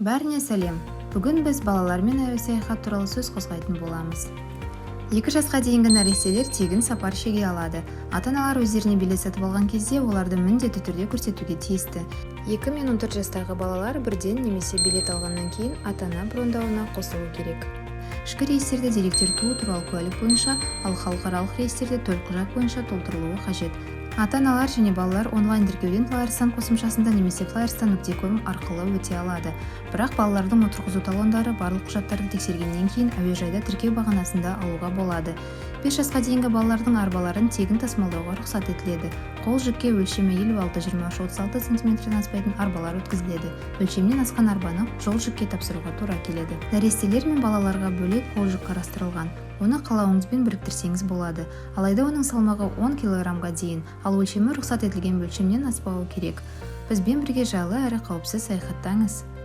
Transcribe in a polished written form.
Бәріне сәлем! Бүгін біз балалармен әуе саяхат туралы сөз қозғайтын боламыз. 2 жасқа дейінгі нәрестелер тегін сапар шеге алады. Ата-аналар өздеріне билет сатып алған кезде оларды міндетті түрде көрсетуге тиісті. 2 мен 14 жастағы балалар бірден немесе билет алғаннан кейін ата-ана брондауына қосылу керек. Ішкі рейстерде деректер туу туралы куәлік бойынша, ал халықаралық рейстерде төлқұжат бойынша толтырылуы қажет. Ата-аналар және балалар онлайн тіркеуден FlyArystan қосымшасында немесе flyarystan.com арқылы өте алады. Бірақ балалардың отырғызу талондары барлық құжаттарды тексергеннен кейін әуежайда тіркеу бағанасында алуға болады. 5 жасқа дейінгі балалардың арбаларын тегін тасымалдауға рұқсат етіледі. Қол жүкке өлшемі 56, 23, 36 сантиметрден аспайтын арбалар өткізіледі. Өлшемнен асқан арбаны жол жүкке тапсыруға тура келеді. Нәрестелер мен балаларға бөлек қол жүк қарастырылған. Оны қалауыңызбен біріктірсеңіз болады, алайда оның салмағы 10 килограммға дейін, ал өлшемі рұқсат етілген өлшемнен аспауы керек. Бізбен бірге жайлы әрі қауіпсіз саяхаттаңыз!